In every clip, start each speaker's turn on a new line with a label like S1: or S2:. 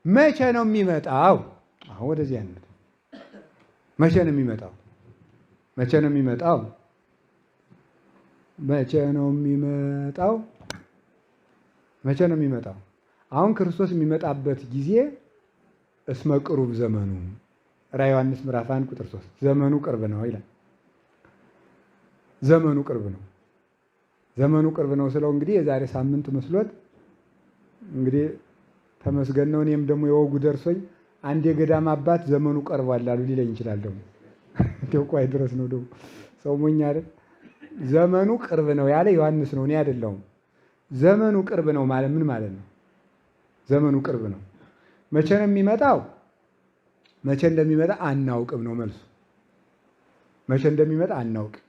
S1: መቼ ነው የሚመጣው? አሁን ወደዚህ አይነት መቼ ነው የሚመጣው? መቼ ነው የሚመጣው? መቼ ነው የሚመጣው? መቼ ነው የሚመጣው? አሁን ክርስቶስ የሚመጣበት ጊዜ እስመ ቅሩብ ዘመኑ፣ ራዕየ ዮሐንስ ምዕራፍ 1 ቁጥር 3፣ ዘመኑ ቅርብ ነው ይላል። ዘመኑ ቅርብ ነው። ዘመኑ ቅርብ ነው ስለው እንግዲህ የዛሬ ሳምንት መስሎት እንግዲህ ተመስገን ነው። እኔም ደግሞ የወጉ ደርሶኝ አንድ የገዳም አባት ዘመኑ ቀርቧል አሉ ሊለኝ ይችላል። ደግሞ እንደው ቆይ ድረስ ነው ደግሞ ሰው ሞኝ አይደል? ዘመኑ ቅርብ ነው ያለ ዮሐንስ ነው፣ እኔ አይደለሁም። ዘመኑ ቅርብ ነው ማለት ምን ማለት ነው? ዘመኑ ቅርብ ነው። መቼ ነው የሚመጣው? መቼ እንደሚመጣ አናውቅም ነው መልሱ። መቼ እንደሚመጣ አናውቅም።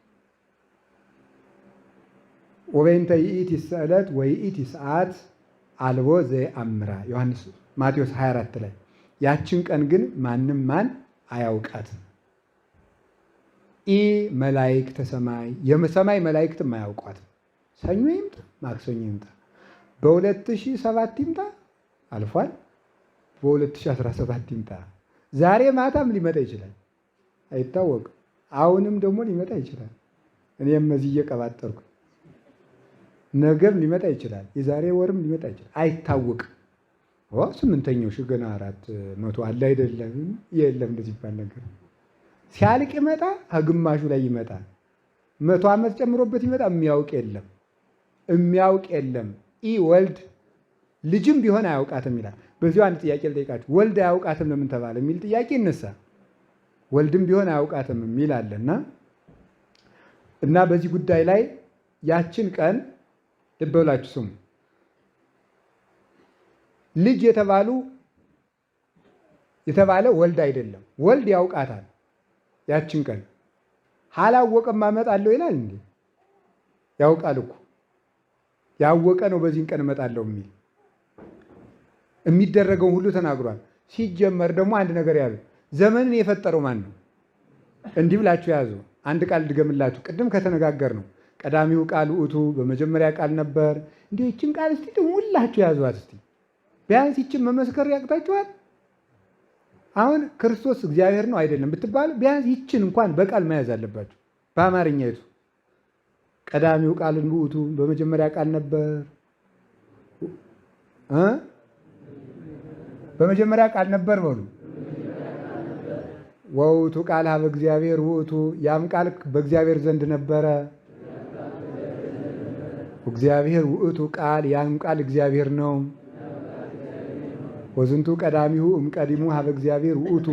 S1: ወበይንተ ይእቲ ዕለት ወይእቲ ሰዓት አልቦ ዘየአምራ፣ ዮሐንስ ማቴዎስ 24 ላይ። ያችን ቀን ግን ማንም ማን አያውቃትም። ኢ መላእክተ ሰማይ፣ የሰማይ መላእክትም አያውቋትም። ሰኞ ይምጣ ማክሰኞ ይምጣ በ2007 ይምጣ አልፏል። በ2017 ይምጣ፣ ዛሬ ማታም ሊመጣ ይችላል፣ አይታወቅም። አሁንም ደግሞ ሊመጣ ይችላል። እኔም እዚህ እየቀባጠርኩ ነገም ሊመጣ ይችላል። የዛሬ ወርም ሊመጣ ይችላል፣ አይታወቅም። ስምንተኛው ሺህ ገና 400 አለ አይደለም? የለም እንደዚህ ይባል ነገር። ሲያልቅ ይመጣ፣ ከግማሹ ላይ ይመጣ፣ 100 ዓመት ጨምሮበት ይመጣ፣ የሚያውቅ የለም፣ የሚያውቅ የለም። ኢ ወልድ፣ ልጅም ቢሆን አያውቃትም ይላል። በዚሁ አንድ ጥያቄ ልጠይቃችሁ። ወልድ አያውቃትም ለምን ተባለ የሚል ጥያቄ ይነሳል። ወልድም ቢሆን አያውቃትም የሚል አለና እና በዚህ ጉዳይ ላይ ያችን ቀን ልብ ብላችሁ ስሙ። ልጅ የተባለ ወልድ አይደለም። ወልድ ያውቃታል። ያችን ቀን አላወቀም እመጣለሁ ይላል እንዴ? ያውቃል እኮ፣ ያወቀ ነው በዚህን ቀን እመጣለሁ የሚል፣ የሚደረገውን ሁሉ ተናግሯል። ሲጀመር ደግሞ አንድ ነገር ያሉ፣ ዘመንን የፈጠረው ማን ነው? እንዲህ ብላችሁ ያዙ። አንድ ቃል ድገምላችሁ። ቅድም ከተነጋገር ነው፣ ቀዳሚው ቃል ውእቱ፣ በመጀመሪያ ቃል ነበር። እንዲህ ይችን ቃል እስቲ ሁላችሁ ያዟት እስቲ። ቢያንስ ይችን መመስከር ያቅታችኋል። አሁን ክርስቶስ እግዚአብሔር ነው አይደለም ብትባሉ ቢያንስ ይችን እንኳን በቃል መያዝ አለባችሁ። በአማርኛ ይቱ ቀዳሚው ቃል ውእቱ፣ በመጀመሪያ ቃል ነበር እ በመጀመሪያ ቃል ነበር በሉ። ወውእቱ ቃል ሀበ እግዚአብሔር ውእቱ፣ ያም ቃል በእግዚአብሔር ዘንድ ነበረ። እግዚአብሔር ውእቱ ቃል፣ ያም ቃል እግዚአብሔር ነው። ወዝንቱ ቀዳሚሁ እምቀዲሙ ሀበ እግዚአብሔር ውእቱ፣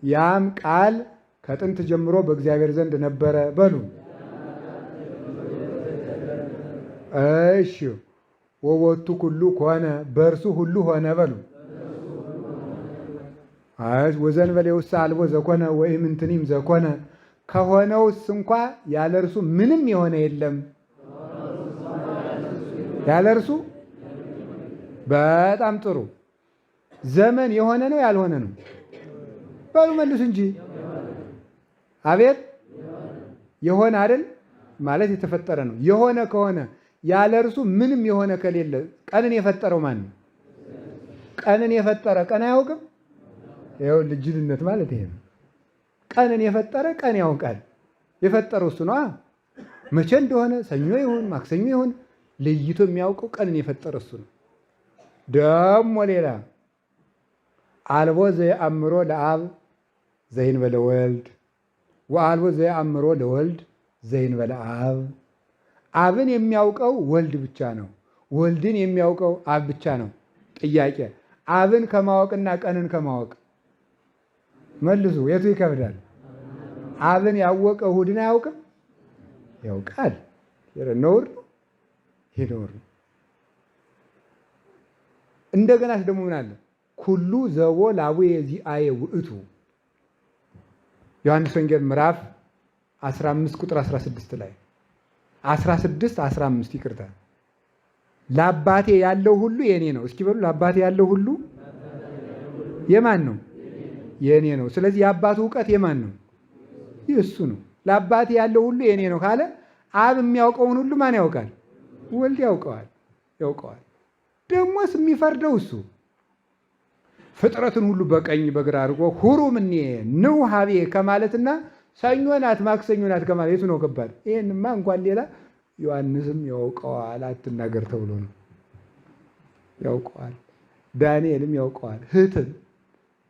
S1: ያም ቃል ከጥንት ጀምሮ በእግዚአብሔር ዘንድ ነበረ በሉ። እሺ፣ ወቦቱ ኩሉ ኮነ፣ በእርሱ ሁሉ ሆነ በሉ። ወዘእንበሌሁሰ አልቦ ዘኮነ ወኢምንትኒም ዘኮነ፣ ከሆነውስ እንኳ ያለ እርሱ ምንም የሆነ የለም። ያለ እርሱ። በጣም ጥሩ። ዘመን የሆነ ነው ያልሆነ ነው? በሉ መልሱ እንጂ። አቤት፣ የሆነ አይደል? ማለት የተፈጠረ ነው። የሆነ ከሆነ ያለ እርሱ ምንም የሆነ ከሌለ ቀንን የፈጠረው ማን ነው? ቀንን የፈጠረ ቀን አያውቅም? ይኸው ልጅነት ማለት ይሄ ነው። ቀንን የፈጠረ ቀን ያውቃል። የፈጠረው እሱ ነው። መቼ እንደሆነ፣ ሰኞ ይሁን ማክሰኞ ይሁን ለይቶ የሚያውቀው ቀንን የፈጠረ እሱ ነው። ደሞ ሌላ፣ አልቦ ዘየአምሮ ለአብ ዘእንበለ ወልድ ወአልቦ ዘየአምሮ ለወልድ ዘእንበለ አብ። አብን የሚያውቀው ወልድ ብቻ ነው። ወልድን የሚያውቀው አብ ብቻ ነው። ጥያቄ፣ አብን ከማወቅና ቀንን ከማወቅ መልሱ፣ የቱ ይከብዳል? አብን ያወቀ እሑድን አያውቅም? ያውቃል። ነውር ነው። ይሄ ነውር ነው። እንደገናስ ደግሞ ምን አለ? ኩሉ ዘቦ ላቡየ ዚአየ ውእቱ፣ ዮሐንስ ወንጌል ምዕራፍ 15 ቁጥር 16 ላይ፣ 16 15 ይቅርታ። ለአባቴ ያለው ሁሉ የኔ ነው። እስኪ በሉ፣ ለአባቴ ያለው ሁሉ የማን ነው? የኔ ነው። ስለዚህ የአባቱ እውቀት የማን ነው? የእሱ ነው። ለአባቴ ያለው ሁሉ የኔ ነው ካለ አብ የሚያውቀውን ሁሉ ማን ያውቃል? ወልድ ያውቀዋል፣ ያውቀዋል። ደግሞስ የሚፈርደው እሱ። ፍጥረትን ሁሉ በቀኝ በግራ አድርጎ ሁሩ እምኔ ንዑ ሀቤ ከማለትና ሰኞ ናት ማክሰኞ ናት ከማለት የቱ ነው ከባድ? ይህንማ እንኳን ሌላ ዮሐንስም ያውቀዋል። አትናገር ተብሎ ነው ያውቀዋል። ዳንኤልም ያውቀዋል። ህትም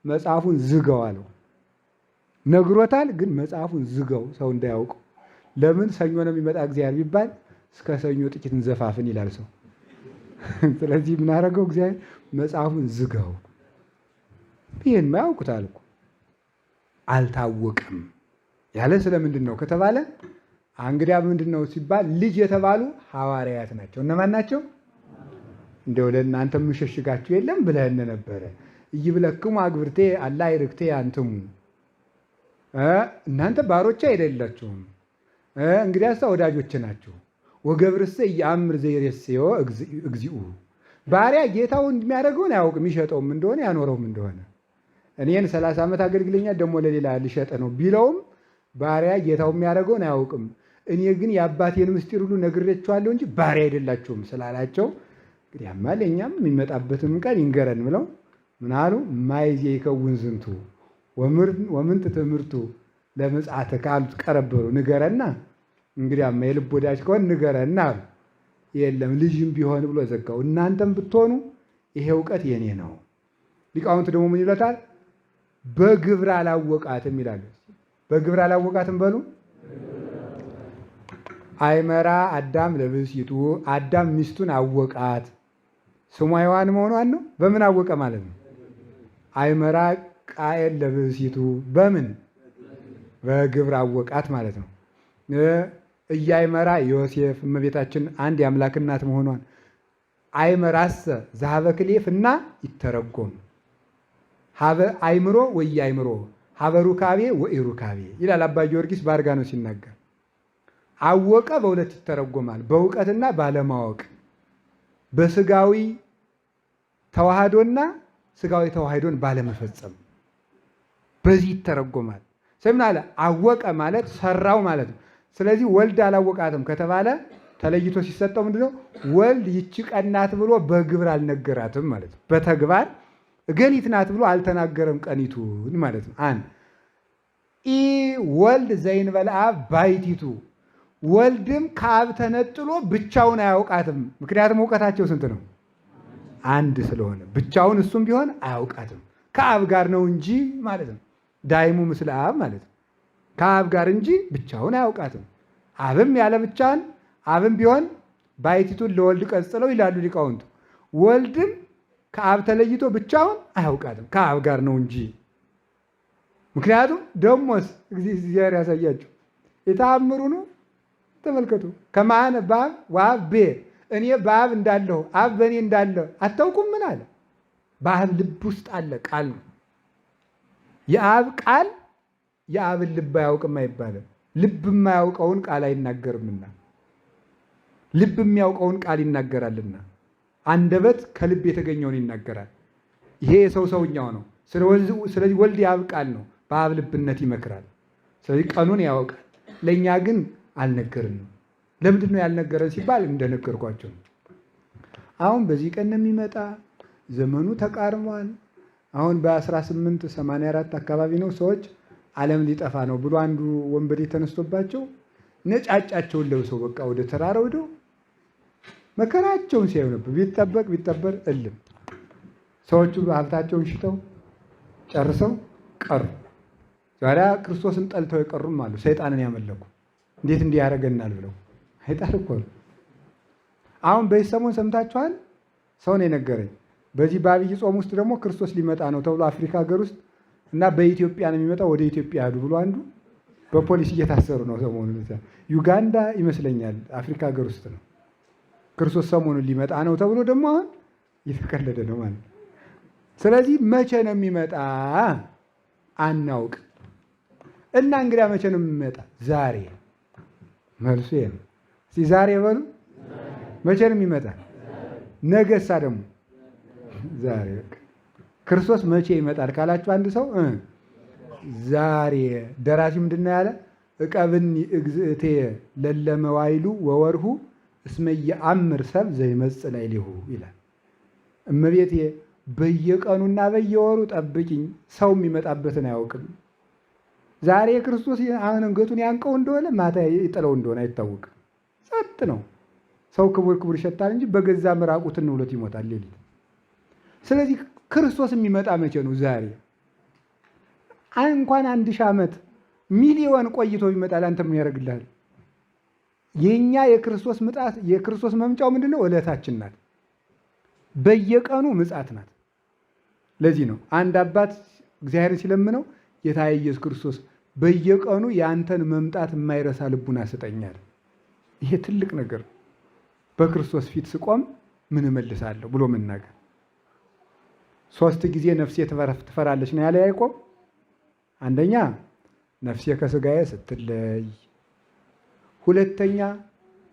S1: መጽሐፉን ዝጋው አለው። ነግሮታል፣ ግን መጽሐፉን ዝጋው ሰው እንዳያውቀው። ለምን ሰኞ ነው የሚመጣ እግዚአብሔር ቢባል እስከ ሰኞ ጥቂት እንዘፋፍን ይላል ሰው። ስለዚህ ምን አደረገው እግዚአብሔር? መጽሐፉን ዝጋው። ይህን ያውቁታል እኮ አልታወቀም ያለ ስለምንድን ነው ከተባለ እንግዲያ ምንድን ነው ሲባል ልጅ የተባሉ ሐዋርያት ናቸው። እነማን ናቸው? እንደው ለእናንተ የምሸሽጋችሁ የለም ብለህን ነበረ። ኢይብለክሙ አግብርቴ አላ ይርክቴ አንትሙ፣ እናንተ ባሮቼ አይደላችሁም፣ እንግዲያስ ወዳጆቼ ናችሁ። ወገብርሰ ኢየአምር ዘይሬስዮ እግዚኡ፣ ባሪያ ጌታው የሚያደርገውን አያውቅም፣ ይሸጠውም እንደሆነ ያኖረውም እንደሆነ። እኔን 30 ዓመት አገልግለኛል ደግሞ ለሌላ ልሸጠ ነው ቢለውም ባሪያ ጌታው የሚያደርገውን አያውቅም። እኔ ግን የአባቴን ምስጢር ሁሉ ነግሬያችኋለሁ እንጂ ባሪያ አይደላችሁም ስላላቸው እንግዲያማ ለእኛም የሚመጣበትም ቀን ይንገረን ብለው ምን አሉ? ማይዜ ይከውን ዝንቱ ወምንት ትምህርቱ ለምጽአትከ አሉት። ቀረበሉ ንገረና፣ እንግዲያማ የልብ ወዳጅ ከሆን ንገረና አሉ። የለም ልጅም ቢሆን ብሎ ዘጋው። እናንተም ብትሆኑ ይሄ እውቀት የኔ ነው። ሊቃውንት ደግሞ ምን ይለታል? በግብር አላወቃትም ይላሉ። በግብር አላወቃትም በሉ። አይመራ አዳም ለብእሲቱ፣ አዳም ሚስቱን አወቃት። ስሟ ሔዋን መሆኗን ነው። በምን አወቀ ማለት ነው? አይመራ ቃየል ለብእሲቱ፣ በምን? በግብር አወቃት ማለት ነው። እያይመራ ዮሴፍ እመቤታችን አንድ የአምላክ እናት መሆኗን። አይመራሰ ዘሀበ ክሌፍ እና ይተረጎም ሀበ አይምሮ ወኢያእምሮ ሀበ ሩካቤ ወኢሩካቤ ይላል አባ ጊዮርጊስ ባርጋኖስ ሲናገር። አወቀ በሁለት ይተረጎማል፣ በእውቀትና ባለማወቅ፣ በስጋዊ ተዋህዶና ስጋዊ ተዋህዶን ባለመፈጸም በዚህ ይተረጎማል። ስለምን አለ አወቀ ማለት ሰራው ማለት ነው። ስለዚህ ወልድ አላወቃትም ከተባለ ተለይቶ ሲሰጠው ምንድነው? ወልድ ይቺ ቀናት ብሎ በግብር አልነገራትም ማለት ነው። በተግባር እገሊት ናት ብሎ አልተናገረም ቀኒቱን ማለት ነው። አንድ ኢ ወልድ ዘእንበለ አብ ባሕቲቱ፣ ወልድም ከአብ ተነጥሎ ብቻውን አያውቃትም። ምክንያቱም እውቀታቸው ስንት ነው? አንድ ስለሆነ ብቻውን እሱም ቢሆን አያውቃትም። ከአብ ጋር ነው እንጂ ማለት ነው። ዳይሙ ምስለ አብ ማለት ነው። ከአብ ጋር እንጂ ብቻውን አያውቃትም። አብም ያለ ብቻን አብም ቢሆን ባሕቲቱን ለወልድ ቀጽለው ይላሉ ሊቃውንቱ። ወልድም ከአብ ተለይቶ ብቻውን አያውቃትም፣ ከአብ ጋር ነው እንጂ። ምክንያቱም ደሞስ እግዚአብሔር ያሳያችሁ የተአምሩኑ ተመልከቱ። ከማነ በአብ ወአብ ቤ፣ እኔ በአብ እንዳለሁ አብ በእኔ እንዳለ አታውቁም? ምን አለ? በአብ ልብ ውስጥ አለ ቃል ነው። የአብ ቃል የአብን ልብ አያውቅም አይባልም። ልብ የማያውቀውን ቃል አይናገርምና ልብ የሚያውቀውን ቃል ይናገራልና አንደበት ከልብ የተገኘውን ይናገራል። ይሄ የሰው ሰውኛው ነው። ስለዚህ ወልድ የአብ ቃል ነው። በአብ ልብነት ይመክራል። ስለዚህ ቀኑን ያውቃል። ለእኛ ግን አልነገርንም። ለምንድን ነው ያልነገረን ሲባል እንደነገርኳቸው ነው። አሁን በዚህ ቀን ነው የሚመጣ፣ ዘመኑ ተቃርሟል። አሁን በ1884 አካባቢ ነው ሰዎች ዓለም ሊጠፋ ነው ብሎ አንዱ ወንበዴ ተነስቶባቸው ነጫጫቸውን ለብሰው በቃ ወደ ተራራው ሄደው መከራቸውን ሲያዩ ነበር። ቢጠበቅ ቢጠበር እልም ሰዎቹ ሀብታቸውን ሽጠው ጨርሰው ቀሩ። ዛሬ ክርስቶስን ጠልተው የቀሩም አሉ። ሰይጣንን ያመለኩ እንዴት እንዲህ ያደርገናል ብለው አይጣል እኮ ነው። አሁን በዚህ ሰሞን ሰምታችኋል። ሰው ነው የነገረኝ። በዚህ በአብይ ጾም ውስጥ ደግሞ ክርስቶስ ሊመጣ ነው ተብሎ አፍሪካ ሀገር ውስጥ እና በኢትዮጵያ ነው የሚመጣው፣ ወደ ኢትዮጵያ ሄዱ ብሎ አንዱ በፖሊስ እየታሰሩ ነው ሰሞኑን። ዩጋንዳ ይመስለኛል አፍሪካ ሀገር ውስጥ ነው ክርስቶስ ሰሞኑን ሊመጣ ነው ተብሎ ደግሞ አሁን እየተቀለደ ነው ማለት ነው። ስለዚህ መቼ ነው የሚመጣ አናውቅ። እና እንግዲያ መቼ ነው የሚመጣ? ዛሬ። መልሱ ይሄ ነው። እስኪ ዛሬ በሉ። መቼ ነው የሚመጣ? ነገሳ ደግሞ ዛሬ። ክርስቶስ መቼ ይመጣል ካላችሁ አንድ ሰው ዛሬ። ደራሲ ምንድን ነው ያለ? እቀብኒ እግዝእቴ ለለመዋይሉ ወወርሁ እስመ የአምር ሰብ ዘይመጽእ ላዕሌሁ ይላል። እመቤቴ በየቀኑና በየወሩ ጠብቂኝ፣ ሰው የሚመጣበትን አያውቅም። ዛሬ ክርስቶስ አንገቱን ያንቀው እንደሆነ ማታ ይጥለው እንደሆነ አይታወቅም። ጸጥ ነው። ሰው ክቡር ክቡር ይሸታል እንጂ በገዛ ምራቁትን ውሎት ይሞታል ሌሊት። ስለዚህ ክርስቶስ የሚመጣ መቼ ነው? ዛሬ። እንኳን 1000 ዓመት ሚሊዮን ቆይቶ ቢመጣ ለአንተ ምን ያደርግልሃል? የኛ የክርስቶስ ምጣት የክርስቶስ መምጫው ምንድን ነው? ዕለታችን ናት። በየቀኑ ምጽአት ናት። ለዚህ ነው አንድ አባት እግዚአብሔርን ሲለምነው ጌታ ኢየሱስ ክርስቶስ በየቀኑ የአንተን መምጣት የማይረሳ ልቡና ስጠኛል። ይሄ ትልቅ ነገር ነው። በክርስቶስ ፊት ስቆም ምን እመልሳለሁ ብሎ መናገር። 3 ጊዜ ነፍሴ ትፈራለች ነው ያለ ያዕቆብ። አንደኛ ነፍሴ ከስጋዬ ስትለይ፣ ሁለተኛ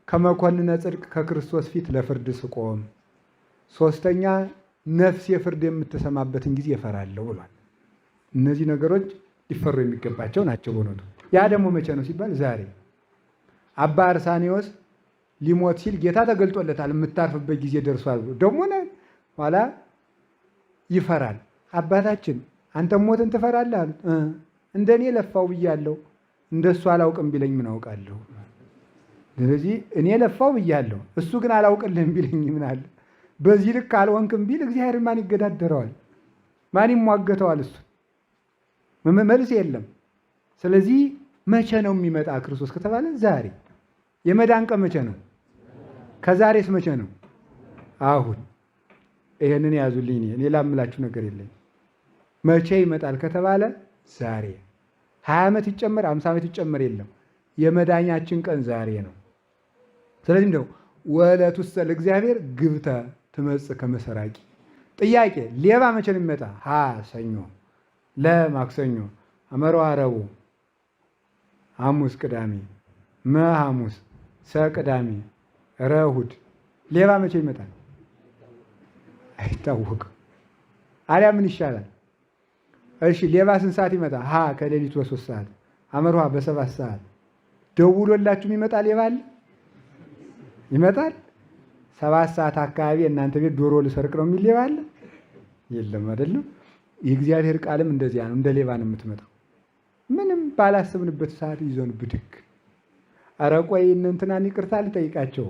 S1: ከመኮንነ ጽድቅ ከክርስቶስ ፊት ለፍርድ ስቆም፣ ሶስተኛ ነፍሴ ፍርድ የምትሰማበትን ጊዜ እፈራለሁ ብሏል። እነዚህ ነገሮች ሊፈሩ የሚገባቸው ናቸው በእውነቱ። ያ ደግሞ መቼ ነው ሲባል ዛሬ። አባ አርሳኔዎስ ሊሞት ሲል ጌታ ተገልጦለታል። የምታርፍበት ጊዜ ደርሷል ብሎ ደግሞ ኋላ ይፈራል። አባታችን አንተ ሞትን ትፈራለህ አሉት። እንደኔ ለፋው ብያለሁ፣ እንደሱ አላውቅም ቢለኝ ምን አውቃለሁ? ስለዚህ እኔ ለፋው ብያለሁ፣ እሱ ግን አላውቅልህም ቢለኝ ምን አለ? በዚህ ልክ አልሆንክም ቢል እግዚአብሔር ማን ይገዳደረዋል? ማን ይሟገተዋል? እሱ መልስ የለም። ስለዚህ መቼ ነው የሚመጣ ክርስቶስ ከተባለ ዛሬ። የመዳን ቀን መቼ ነው? ከዛሬስ መቼ ነው? አሁን። ይሄንን ያዙልኝ። እኔ ሌላ የምላችሁ ነገር የለኝም። መቼ ይመጣል ከተባለ ዛሬ። 20 ዓመት ይጨመር 50 ዓመት ይጨመር የለም። የመዳኛችን ቀን ዛሬ ነው። ስለዚህ እንደው ወለቱሰ ለእግዚአብሔር ግብተ ትመጽእ ከመሰራቂ። ጥያቄ ሌባ መቼ ነው የሚመጣ? ሀ ሰኞ፣ ለ ማክሰኞ፣ አመሮ ረቡዕ፣ ሐሙስ ቅዳሜ፣ መ ሐሙስ፣ ሰ ቅዳሜ፣ ረ እሑድ። ሌባ መቼ ይመጣል? አይታወቅም። አሊያ ምን ይሻላል? እሺ ሌባ ስንት ሰዓት ይመጣል? ሀ ከሌሊቱ በ3 ሰዓት፣ አመርሃ በ7 ሰዓት። ደውሎላችሁ የሚመጣ ሌባ አለ? ይመጣል? 7 ሰዓት አካባቢ እናንተ ቤት ዶሮ ልሰርቅ ነው የሚል ሌባ አለ? የለም አይደለም። የእግዚአብሔር ቃልም እንደዚያ ነው። እንደ ሌባ ነው የምትመጣው። ምንም ባላሰብንበት ሰዓት ይዞን ብድግ። ኧረ ቆይ እነ እንትናን ይቅርታ ልጠይቃቸው፣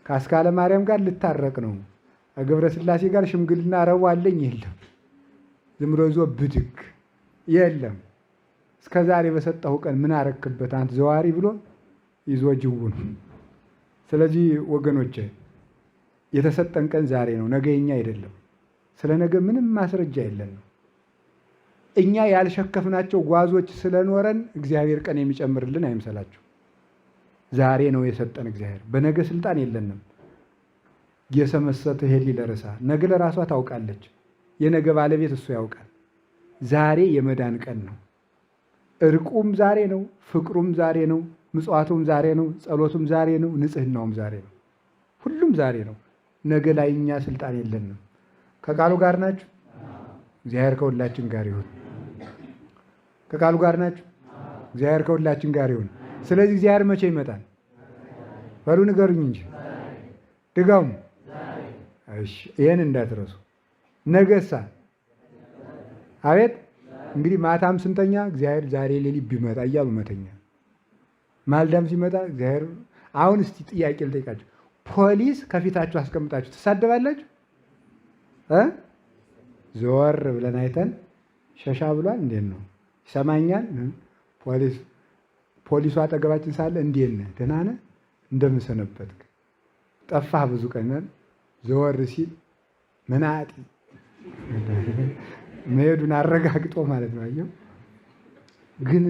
S1: ከአስካለ ማርያም ጋር ልታረቅ ነው፣ ከገብረ ስላሴ ጋር ሽምግልና ረቡዕ አለኝ፣ የለም። ዝም ብሎ ይዞ ብድግ። የለም። እስከ ዛሬ በሰጠሁ ቀን ምን አረክበት አንተ ዘዋሪ ብሎ ይዞ ጅቡ ነው። ስለዚህ ወገኖቼ የተሰጠን ቀን ዛሬ ነው፣ ነገ የኛ አይደለም። ስለ ነገ ምንም ማስረጃ የለንም። እኛ ያልሸከፍናቸው ጓዞች ስለኖረን እግዚአብሔር ቀን የሚጨምርልን አይምሰላችሁ። ዛሬ ነው የሰጠን እግዚአብሔር። በነገ ስልጣን የለንም። የሰመሰተ ሄሊ ለርሳ ነገ ለራሷ ታውቃለች። የነገ ባለቤት እሱ ያውቃል። ዛሬ የመዳን ቀን ነው። እርቁም ዛሬ ነው፣ ፍቅሩም ዛሬ ነው፣ ምጽዋቱም ዛሬ ነው፣ ጸሎቱም ዛሬ ነው፣ ንጽህናውም ዛሬ ነው። ሁሉም ዛሬ ነው። ነገ ላይ እኛ ስልጣን የለንም። ከቃሉ ጋር ናችሁ? እግዚአብሔር ከሁላችን ጋር ይሁን። ከቃሉ ጋር ናችሁ? እግዚአብሔር ከሁላችን ጋር ይሁን። ስለዚህ እግዚአብሔር መቼ ይመጣል? በሉ ንገሩኝ እንጂ ድገሙ። እሺ ይሄን እንዳትረሱ። ነገሳ አቤት እንግዲህ ማታም ስንተኛ እግዚአብሔር ዛሬ ሌሊት ቢመጣ እያሉ መተኛ፣ ማልዳም ሲመጣ እግዚአብሔር። አሁን እስቲ ጥያቄ ልጠይቃችሁ። ፖሊስ ከፊታችሁ አስቀምጣችሁ ትሳደባላችሁ? እ? ዞር ብለን አይተን ሸሻ ብሏል እንዴት ነው ይሰማኛል? ፖሊሱ አጠገባችን ሳለ እንዴት ነህ? ደህና ነህ? እንደምን ሰነበትክ? ጠፋህ ብዙ ቀን። ዘወር ሲል መናጢ መሄዱን አረጋግጦ ማለት ነው። አየው ግን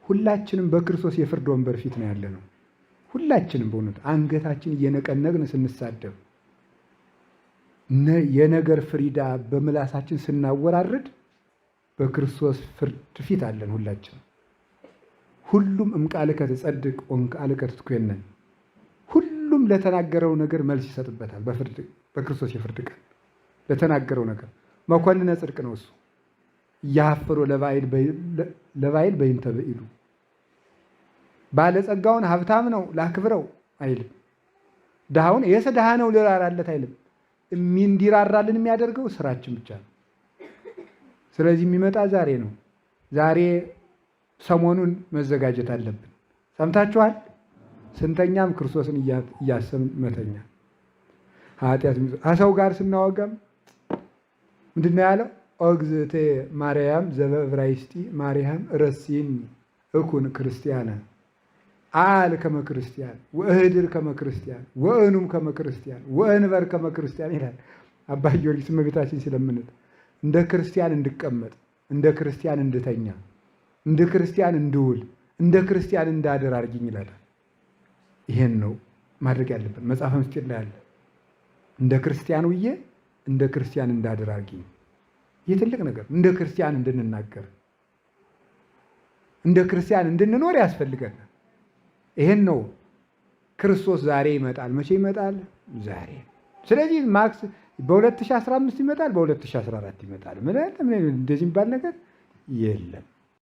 S1: ሁላችንም በክርስቶስ የፍርድ ወንበር ፊት ነው ያለነው። ሁላችንም በእውነት አንገታችን እየነቀነቅን ስንሳደብ፣ የነገር ፍሪዳ በምላሳችን ስናወራርድ በክርስቶስ ፍርድ ፊት አለን ሁላችንም። ሁሉም እምቃልከ ትጸድቅ ወእምቃልከ ትትኮነን፣ ሁሉም ለተናገረው ነገር መልስ ይሰጥበታል። በክርስቶስ የፍርድ ቀን ለተናገረው ነገር መኮንነ ጽድቅ ነው እሱ። ያፈሮ ለባይል በይንተ ብኢሉ፣ ባለጸጋውን ሀብታም ነው ላክብረው አይልም። ድሃውን የሰ ድሃ ነው ልራራለት አይልም። እንዲራራልን የሚያደርገው ስራችን ብቻ ነው። ስለዚህ የሚመጣ ዛሬ ነው። ዛሬ ሰሞኑን መዘጋጀት አለብን። ሰምታችኋል። ስንተኛም ክርስቶስን እያሰብን መተኛ ኃጢአት ከሰው ጋር ስናወጋም ምንድን ነው ያለው? ኦ እግዝእትየ ማርያም ዘበዕብራይስጢ ማርያም ረሲኒ እኩን ክርስቲያነ አል ከመ ክርስቲያን ወእህድር ከመ ክርስቲያን ወእኑም ከመ ክርስቲያን ወእንበር ከመ ክርስቲያን ይላል አባ ጊዮርጊስ እመቤታችን ሲለምንት፣ እንደ ክርስቲያን እንድቀመጥ፣ እንደ ክርስቲያን እንድተኛ፣ እንደ ክርስቲያን እንድውል፣ እንደ ክርስቲያን እንዳድር አድርጊኝ ይላታል። ይሄን ነው ማድረግ ያለብን። መጽሐፈ ምስጢር ላይ አለ። እንደ ክርስቲያን ውዬ እንደ ክርስቲያን እንዳድር አድርጊኝ። ይህ ትልቅ ነገር፣ እንደ ክርስቲያን እንድንናገር፣ እንደ ክርስቲያን እንድንኖር ያስፈልገናል። ይሄን ነው። ክርስቶስ ዛሬ ይመጣል። መቼ ይመጣል? ዛሬ። ስለዚህ ማክስ በ2015 ይመጣል፣ በ2014 ይመጣል። ምን እንደዚህ የሚባል ነገር የለም።